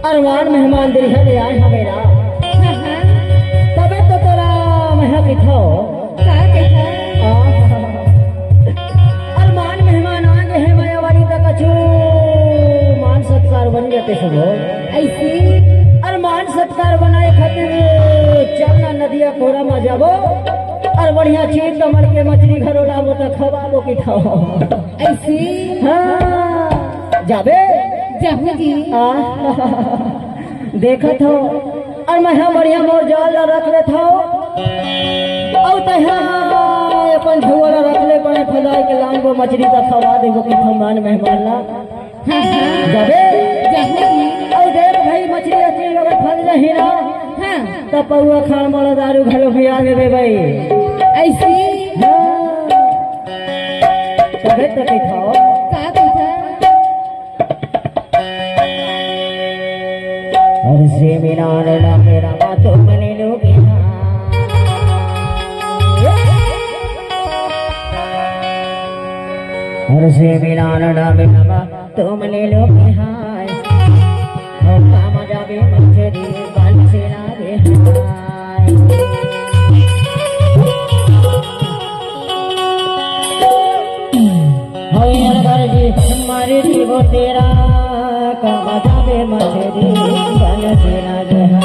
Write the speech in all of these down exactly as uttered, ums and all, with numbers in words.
अरमान मेहमान दरिहा ले आए हवे रा। हाँ, हाँ। तबे तो तोला मैं कथों। का कथस? आ, अरमान मेहमान आ गे हे, मया वाली त कछु मान सत्कार बन जाते सब। अइसे? अरमान सत्कार बनाए खातिर चल ना नदिया खोरा मा जाबो अउ बढ़िया चीज कमर के मछरी घलो लाबो त खवाबो कथों। अइसे? हाँ, जाबे? जाहूँ जी। आ, देखत हँव, अउ मैं हा बढ़िया मोर जाल ला रख लेथँव, अउ तैं हा अपन झउवा ला रख ले, बने फदाय के लानबो मछरी त खवा देबो कथों मान मेहमान ला। हाँ, हाँ। जाबे? जाहूँ जी। अउ देख भाई, मछरी अचरी अगर फंस जाही ना, हाँ। त पउवा खाड़ मा दारू घलो पिया देबे भाई। अइसे? हाँ। तबे तो कथों। का कथस? अरे सेमिनार ना मेरा बातों मने लोग यहाँ। अरे सेमिनार ना मेरा बातों मने लोग यहाँ। और काम जाबे मछरी बंसी लागे हाय। हौ यार घर जी, मारे जीवो तेरा, का बजावे मछरी, बन तेरा जहां।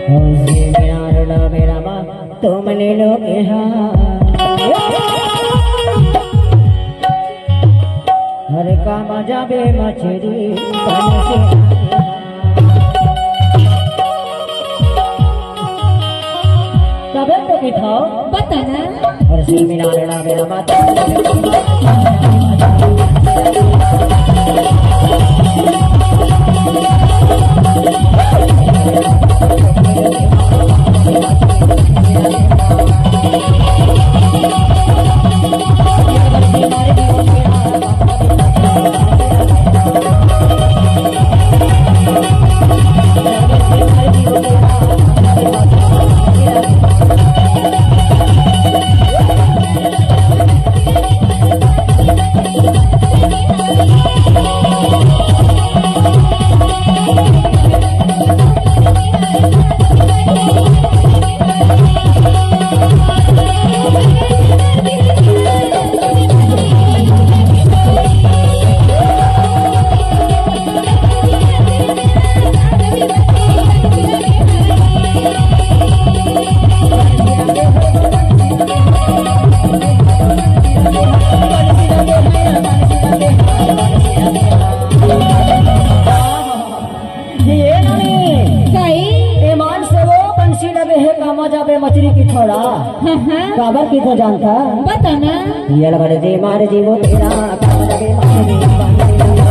हौ जी मेरा रुला मेरा माँ, तुमने लोग यहाँ। हर का मजा बे मछरी, बन तेरा जहां। तबे तो कथों। बता ना। अरे सेमिनार ना मेरा बातों। ये नोनी। काई? ए मान से वो बंसी लगे हे, कामा जाबे मछरी कथों रा। हाँ, हाँ। काबर कथों जानथस? बता ना। ये लगा दे मार जीवो तेरा, कामा जाबे मछरी बंसी लगे।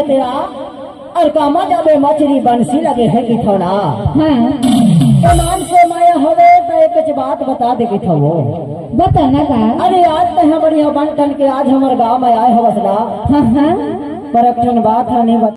तेरा और कामा जाबे मछरी बंसी लगे हे कहिथव ना। हाँ। तो मान से माया होवे तो एक कुछ बात बता दे कहिथव वो। बता ना का? अरे आज तो हम बढ़िया बन ठन के आज हमर गाँव में आए हवस ना। हाँ, हाँ। पर एक ठन बात ह नहीं बता।